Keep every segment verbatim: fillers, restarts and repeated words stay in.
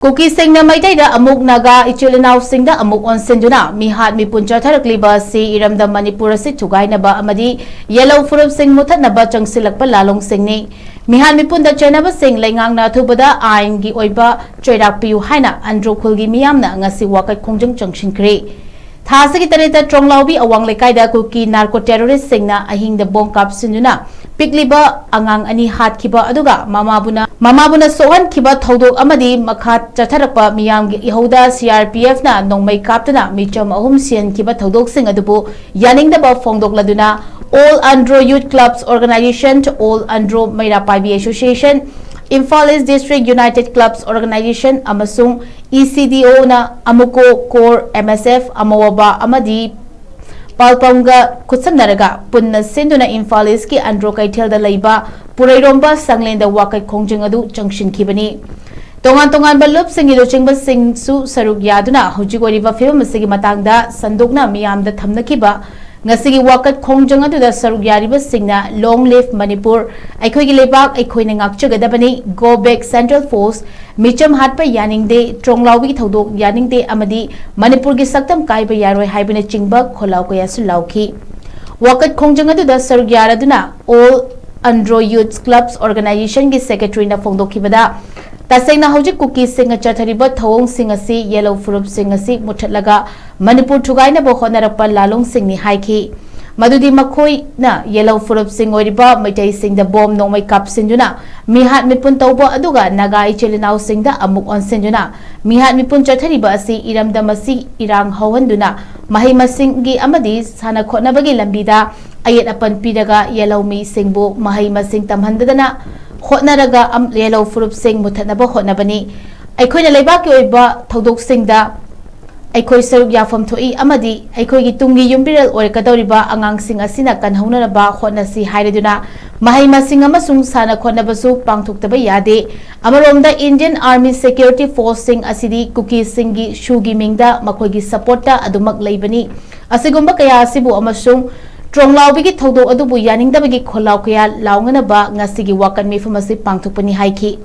ꯀꯨꯀꯤꯁꯤꯡꯅ ꯃꯩꯇꯩꯗ ꯑꯃꯨꯛ, ꯅꯥꯒꯥ ꯏꯆꯤꯜ ꯏꯅꯥꯎꯁꯤꯡꯗ ꯑꯃꯨꯛ ꯑꯣꯟꯁꯤꯟꯗꯨꯅ ꯃꯤꯍꯥꯠ ꯃꯤꯄꯨꯟ ꯆꯠꯊꯔꯛꯂꯤꯕ ꯑꯁꯤ ꯏꯔꯝꯗꯝ ꯃꯅꯤꯄꯨꯔ ꯑꯁꯤ ꯊꯨꯒꯥꯏꯅꯕ ꯑꯃꯗꯤ ꯌꯦꯜꯍꯧ ꯐꯨꯔꯨꯞꯁꯤꯡ ꯃꯨꯊꯠꯅꯕ ꯆꯪꯁꯤꯜꯂꯛꯄ ꯂꯥꯂꯣꯡꯁꯤꯡꯅꯤ꯫ ꯃꯤꯍꯥꯠ ꯃꯤꯄꯨꯟꯗ ꯆꯦꯟꯅꯕꯁꯤꯡ ꯂꯩꯉꯥꯛꯅ ꯑꯊꯨꯕꯗ ꯑꯥꯏꯟꯒꯤ ꯑꯣꯏꯕ ꯆꯩꯔꯥꯛ ꯄꯤꯌꯨ ꯍꯥꯏꯅ ꯑꯟꯗ꯭ꯔꯣ ꯈꯨꯜꯒꯤ ꯃꯤꯌꯥꯝꯅ ꯉꯁꯤ ꯋꯥꯀꯠ ꯈꯣꯡꯖꯪ ꯆꯪꯁꯤꯟꯈ꯭ꯔꯦ꯫ ꯊꯥ ꯑꯁꯤꯒꯤ ꯇꯔꯦꯠꯇ ꯇ꯭ꯔꯣꯡꯂꯥꯎꯕꯤ ꯑꯋꯥꯡ ꯂꯩꯀꯥꯏꯗ ꯀꯨꯀꯤ ꯅꯥꯔꯀꯣ ꯇꯦꯔꯣꯔꯤꯁꯁꯤꯡꯅ ꯑꯍꯤꯡꯗ ꯕꯣꯝ ꯀꯥꯞꯁꯤꯟꯗꯨꯅ ꯄꯤꯛꯂꯤꯕ ꯑꯉꯥꯡ ꯑꯅꯤ ꯍꯥꯠꯈꯤꯕ ꯑꯗꯨꯒ ꯃꯃꯥꯕꯨꯅ, ꯃꯃꯥꯕꯨꯅ ꯁꯣꯛꯍꯟꯈꯤꯕ ꯊꯧꯗꯣꯛ ꯑꯃꯗꯤ ꯃꯈꯥ ꯆꯠꯊꯔꯛꯄ ꯃꯤꯌꯥꯝꯒꯤ ꯏꯍꯧꯗ ꯁꯤ ꯑꯥꯔ ꯄꯤ ꯑꯦꯐꯅ ꯅꯣꯡꯃꯩ ꯀꯥꯞꯇꯨꯅ ꯃꯤꯆꯝ ꯑꯍꯨꯝ ꯁꯤꯍꯟꯈꯤꯕ ꯊꯧꯗꯣꯛꯁꯤꯡ ꯑꯗꯨꯕꯨ ꯌꯥꯅꯤꯡꯗꯕ ꯐꯣꯡꯗꯣꯛꯂꯗꯨꯅ All Andro Youth Clubs Organization, All Andro ꯃꯩꯔꯥ ꯄꯥꯏꯕꯤ Association, Imphal East District United Clubs Organization ꯑꯃꯁꯨꯡ ꯏ ꯁꯤ ꯗꯤ ꯑꯣꯅ ꯑꯃꯨꯀꯣ, ꯀꯣꯔ, ꯑꯦꯝ ꯑꯦꯁ ꯑꯦꯐ, ꯑꯃꯋꯥꯕꯥ ꯑꯃꯗꯤ ꯄꯥꯜꯄꯝꯒ ꯈꯨꯠꯁꯝꯅꯔꯒ ꯄꯨꯟꯅ ꯁꯤꯟꯗꯨꯅ ꯏꯝꯐꯥꯜ ꯏꯁꯀꯤ ꯑꯟꯗ꯭ꯔꯣ ꯀꯩꯊꯦꯜꯗ ꯂꯩꯕ ꯄꯨꯔꯩꯔꯣꯝꯕ ꯁꯪꯂꯦꯟꯗ ꯋꯥꯀꯠ ꯈꯣꯡꯖꯪ ꯑꯗꯨ ꯆꯪꯁꯤꯟꯈꯤꯕꯅꯤ꯫ ꯇꯣꯉꯥꯟ ꯇꯣꯉꯥꯟꯕ ꯂꯨꯞꯁꯤꯡꯒꯤ ꯂꯨꯆꯤꯡꯕꯁꯤꯡꯁꯨ ꯁꯔꯨꯛ ꯌꯥꯗꯨꯅ ꯍꯧꯖꯤꯛ ꯑꯣꯏꯔꯤꯕ ꯐꯤꯕꯝ ꯑꯁꯤꯒꯤ ꯃꯇꯥꯡꯗ ꯁꯟꯗꯣꯛꯅ ꯃꯤꯌꯥꯝꯗ ꯊꯝꯅꯈꯤꯕ ꯉꯁꯤꯒꯤ ꯋꯥꯀꯠ ꯈꯣꯡꯖꯪ ꯑꯗꯨꯗ ꯁꯔꯨꯛ ꯌꯥꯔꯤꯕꯁꯤꯡꯅ Long Live Manipur, ꯑꯩꯈꯣꯏꯒꯤ ꯂꯩꯕꯥꯛ ꯑꯩꯈꯣꯏꯅ ꯉꯥꯛꯆꯒꯗꯕꯅꯤ, Go Back Central Force, ꯃꯤꯆꯝ ꯍꯥꯠꯄ ꯌꯥꯅꯤꯡꯗꯦ, ꯇ꯭ꯔꯣꯡꯂꯥꯎꯕꯤꯒꯤ ꯊꯧꯗꯣꯛ ꯌꯥꯅꯤꯡꯗꯦ ꯑꯃꯗꯤ ꯃꯅꯤꯄꯨꯔꯒꯤ ꯁꯛꯇꯝ ꯀꯥꯏꯕ ꯌꯥꯔꯣꯏ ꯍꯥꯏꯕꯅꯆꯤꯡꯕ ꯈꯣꯜꯂꯥꯎ ꯀꯌꯥꯁꯨ ꯂꯥꯎꯈꯤ꯫ ꯋꯥꯀꯠ ꯈꯣꯡꯖꯪ ꯑꯗꯨꯗ ꯁꯔꯨꯛ ꯌꯥꯔꯗꯨꯅ All Andro Youth Clubs Organizationꯒꯤ ꯁꯦꯀ꯭ꯔꯦꯇꯔꯤꯅ ꯐꯣꯡꯗꯣꯛꯈꯤꯕꯗ, ꯇꯁꯦꯡꯅ ꯍꯧꯖꯤꯛ ꯀꯨꯀꯤꯁꯤꯡꯅ ꯆꯠꯊꯔꯤꯕ ꯊꯧꯑꯣꯡꯁꯤꯡ ꯑꯁꯤ ꯌꯦꯜꯍꯧ ꯐꯨꯔꯨꯞꯁꯤꯡ ꯑꯁꯤ ꯃꯨꯠꯊꯠꯂꯒ ꯃꯅꯤꯄꯨꯔ ꯊꯨꯒꯥꯏꯅꯕ ꯍꯣꯠꯅꯔꯛꯄ ꯂꯥꯂꯣꯡꯁꯤꯡꯅꯤ ꯍꯥꯏꯈꯤ꯫ ꯃꯗꯨꯗꯤ ꯃꯈꯣꯏꯅ ꯌꯦꯜꯍꯧ ꯐꯨꯔꯨꯞꯁꯤꯡ ꯑꯣꯏꯔꯤꯕ ꯃꯩꯇꯩꯁꯤꯡꯗ ꯕꯣꯝ ꯅꯣꯡꯃꯩ ꯀꯥꯞꯁꯤꯟꯗꯨꯅ ꯃꯤꯍꯥꯠ ꯃꯤꯄꯨꯟ ꯇꯧꯕ ꯑꯗꯨꯒ ꯅꯥꯒꯥ ꯏꯆꯤꯜ ꯏꯅꯥꯎꯁꯤꯡꯗ ꯑꯃꯨꯛ ꯑꯣꯟꯁꯤꯟꯗꯨꯅ ꯃꯤꯍꯥꯠ ꯃꯤꯄꯨꯟ ꯆꯠꯊꯔꯤꯕ ꯑꯁꯤ ꯏꯔꯝꯗꯝ ꯑꯁꯤ ꯏꯔꯥꯡ ꯍꯧꯍꯟꯗꯨꯅ ꯃꯍꯩ ꯃꯁꯤꯡꯒꯤ ꯑꯃꯗꯤ ꯁꯥꯟꯅ ꯈꯣꯠꯅꯕꯒꯤ ꯂꯝꯕꯤꯗ ꯑꯌꯦꯠ ꯑꯄꯟ ꯄꯤꯔꯒ ꯌꯦꯜꯍꯧ ꯃꯤꯁꯤꯡꯕꯨ ꯃꯍꯩ ꯃꯁꯤꯡ ꯇꯝꯍꯟꯗꯗꯅ ꯍꯣꯠꯅꯔꯒ ꯑꯝ-, ꯌꯦꯜꯍꯧ ꯐꯨꯔꯨꯞꯁꯤꯡ ꯃꯨꯠꯊꯠꯅꯕ ꯍꯣꯠꯅꯕꯅꯤ꯫ ꯑꯩꯈꯣꯏꯅ ꯂꯩꯕꯥꯛꯀꯤ ꯑꯣꯏꯕ ꯊꯧꯗꯣꯛꯁꯤꯡꯗ ꯑꯩꯈꯣꯏ ꯁꯔꯨꯛ ꯌꯥꯐꯝ ꯊꯣꯛꯏ ꯑꯃꯗꯤ ꯑꯩꯈꯣꯏꯒꯤ ꯇꯨꯡꯒꯤ ꯌꯨꯝꯕꯤꯔꯦꯜ ꯑꯣꯏꯔꯛꯀꯗꯧꯔꯤꯕ ꯑꯉꯥꯡꯁꯤꯡ ꯑꯁꯤꯅ ꯀꯟꯍꯧꯅꯅꯕ ꯍꯣꯠꯅꯁꯤ ꯍꯥꯏꯔꯗꯨꯅ ꯃꯍꯩ ꯃꯁꯤꯡ ꯑꯃꯁꯨꯡ ꯁꯥꯟꯅ ꯈꯣꯠꯅꯕꯁꯨ ꯄꯥꯡꯊꯣꯛꯇꯕ ꯌꯥꯗꯦ꯫ ꯑꯃꯔꯣꯝꯗ Indian Army Security Forceꯁꯤꯡ ꯑꯁꯤꯗꯤ ꯀꯨꯀꯤꯁꯤꯡꯒꯤ ꯁꯨꯒꯤ ꯃꯤꯡꯗ ꯃꯈꯣꯏꯒꯤ ꯁꯄꯣꯔꯠꯇ ꯑꯗꯨꯃꯛ ꯂꯩꯕꯅꯤ꯫ ꯑꯁꯤꯒꯨꯝꯕ ꯀꯌꯥ ꯑꯁꯤꯕꯨ ꯑꯃꯁꯨꯡ ꯇ꯭ꯔꯣꯡꯂꯥꯎꯕꯤꯒꯤ ꯊꯧꯗꯣꯛ ꯑꯗꯨꯕꯨ ꯌꯥꯅꯤꯡꯗꯕꯒꯤ ꯈꯣꯜꯂꯥꯎ ꯀꯌꯥ ꯂꯥꯎꯅꯅꯕ ꯉꯁꯤꯒꯤ ꯋꯥꯀꯠ ꯃꯤꯐꯝ ꯑꯁꯤ ꯄꯥꯡꯊꯣꯛꯄꯅꯤ ꯍꯥꯏꯈꯤ꯫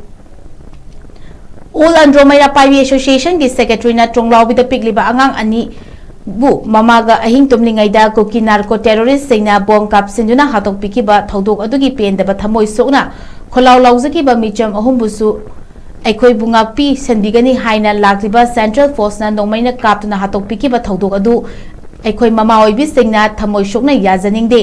All Andro Meira Paibyi Association ꯒꯤ Secretary ꯅ ꯇ꯭ꯔꯣꯡꯂꯥꯎꯕꯤꯗ ꯄꯤꯛꯂꯤꯕ ꯑꯉꯥꯡ ꯑꯅꯤꯕꯨ ꯃꯃꯥꯒ ꯑꯍꯤꯡ ꯇꯨꯝꯂꯤꯉꯩꯗ ꯀꯨꯀꯤ narco terrorist ꯁꯤꯡꯅ bomb ꯀꯥꯞꯁꯤꯟꯗꯨꯅ ꯍꯥꯠꯇꯣꯛꯄꯤꯈꯤꯕ ꯊꯧꯗꯣꯛ ꯑꯗꯨꯒꯤ ꯄꯦꯟꯗꯕ ꯊꯃꯣꯏ ꯁꯣꯛꯅ ꯈꯣꯜꯂꯥꯎ ꯂꯥꯎꯖꯈꯤꯕ ꯃꯤꯆꯝ ꯑꯍꯨꯝꯕꯨꯁꯨ ꯑꯩꯈꯣꯏꯕꯨ ꯉꯥꯛꯄꯤ ꯁꯦꯟꯕꯤꯒꯅꯤ ꯍꯥꯏꯅ ꯂꯥꯛꯂꯤꯕ Central Force ꯅ ꯅꯣꯡꯃꯩꯅ ꯀꯥꯞꯇꯨꯅ ꯍꯥꯠꯇꯣꯛꯄꯤꯈꯤꯕ ꯊꯧꯗꯣꯛ ꯑꯗꯨ ꯑꯩꯈꯣꯏ ꯃꯃꯥ ꯑꯣꯏꯕꯤꯁꯤꯡꯅ ꯊꯃꯣꯏ ꯁꯣꯛꯅ ꯌꯥꯖꯅꯤꯡꯗꯦ꯫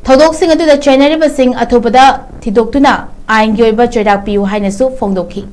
ꯊꯧꯗꯣꯛꯁꯤꯡ ꯑꯗꯨꯗ ꯆꯩꯅꯔꯤꯕꯁꯤꯡ ꯑꯊꯨꯕꯗ ꯊꯤꯗꯣꯛꯇꯨꯅ ꯑꯥꯏꯟꯒꯤ ꯑꯣꯏꯕ ꯆꯩꯔꯥꯛ ꯄꯤꯌꯨ ꯍꯥꯏꯅꯁꯨ ꯐꯣꯡꯗꯣꯛꯈꯤ꯫